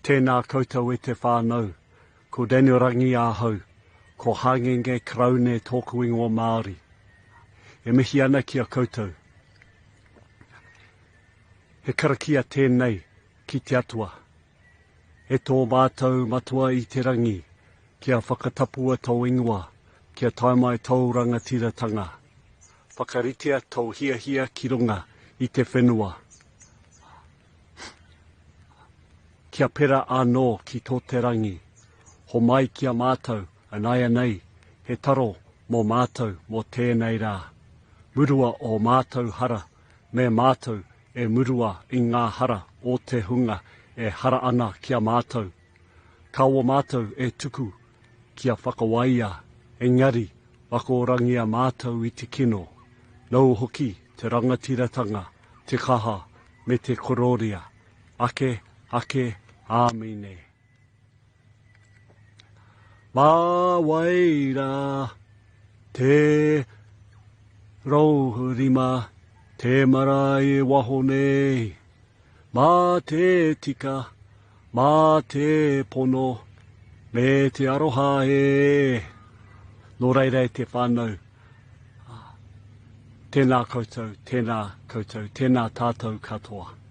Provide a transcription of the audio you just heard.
Tēnā koutou e te whānau, ko Daniel Rangi ahau, ko Hāngenge Karaune tōku ingoa Māori. E mihi ana ki a koutou. He karakia tēnei ki te Atua. E tō mātou Matua i te rangi, kia whakatapua tō ingoa, kia tae mai tōu rangatiratanga. Whakaritea tō hiahia ki runga i te whenua. Kia pera anō ki tō te rangi. Homai ki a mātou, ināianei, he taro mō mātou mō tēnei rā. Murua ō mātou hara, me mātou e murua i ngā hara o te hunga e hara ana ki a mātou. Kaua mātou e tuku kia whakawaia, engari whakorangia mātou i te kino. Nōu hoki te rangatiratanga, te kaha, me te korōria, ake, ake, āmine. Mā wai rā te rourima te marae e waho nei, mā te tika, mā te pono, me te aroha e. Nō reira e te whānau, tēnā koutou, tēnā koutou, tēnā tātou katoa.